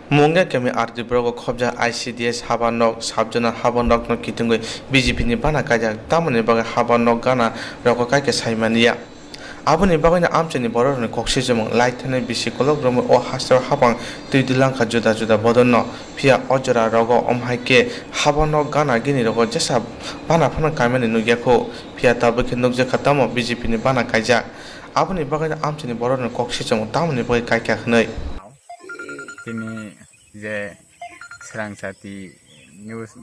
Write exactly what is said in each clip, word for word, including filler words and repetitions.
Mungia kemi R D block o khobjak I C D S haba nok, sabjona haba nok no kitungwi B J P ni bana kaijak, tamoni bagwi haba nok gana rogo kaikha saimaniya. Aboni bagwino amchaini bororokni koksijwmung lai thani bisi kolok romwi o hasteo habang twi dulangkha juda juda bodolno. Phiya o jora rogo omhai khe haba nok gana gini rogo jesa bana phano kaimani nukya kho. Phiya tabuk khe nukjakha tamo B J P ni bana kaijak. Aboni bagwino amchaini bororokni koksijwmung tamoni bagwi kaikha hwnwi. Tini je Srang Sati news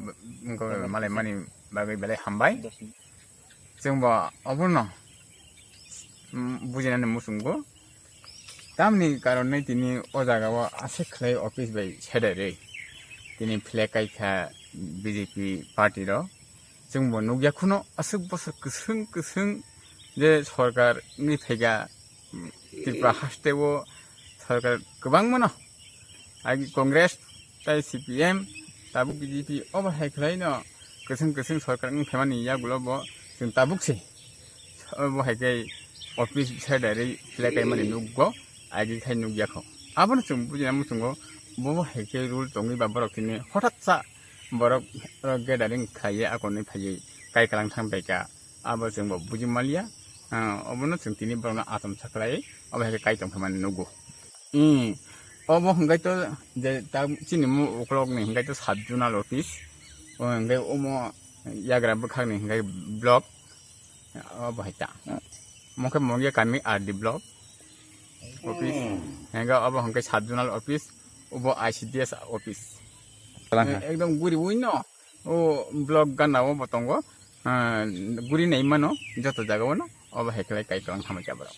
wngkha malaimani bagwi belai hambai. Chwngbo obono, mm, bujinani muchungo. Tamni karonwi tini o jagao aswk khlai office bai sedai rwi tini flag kaikha B J P party rok. Chwngbo nukya khuno aswk bosor kwswng kwswng je sorkar wngwi phaikha, mm, Tripura hasteo sorkar kwbangmano. Agi Congress tei C P M, tabuk B J P, obo hai khlaino kwswng kwswng sorkar wng phaimani yagulo bo chwng tabuk se. Obo hai khe office side ri flag kaimani nukgo, agi khai nukya kho. Abono chwng bujina muchungo, bo hai khe rule tongwi ba borok tini hothat sa borok gathering khaiye akorni phaiye kai kalang thang baikha. Abo chwngbo buji maliya, ah, obono chwng tini borokno achomsa khlai, obo hai khe kai tong phaimani nukgo. Hmm. Obo hwnkhe to je ta chini mo uklok ni hwnkhe to sub zonal office, o hwnkhe omo yagra bwkhak ni hwnkhe block, obo hai ta. Omo khe Mungia kami R D block office, hwnkhe obo hwnkhe sub zonal office, obo I C D S office. Kalang ha. Ekdom guri ui no, o block gana o bo tongo, ah, guri nai mano joto jaga o no, obo hai khlai kai kalang hamai khe borok.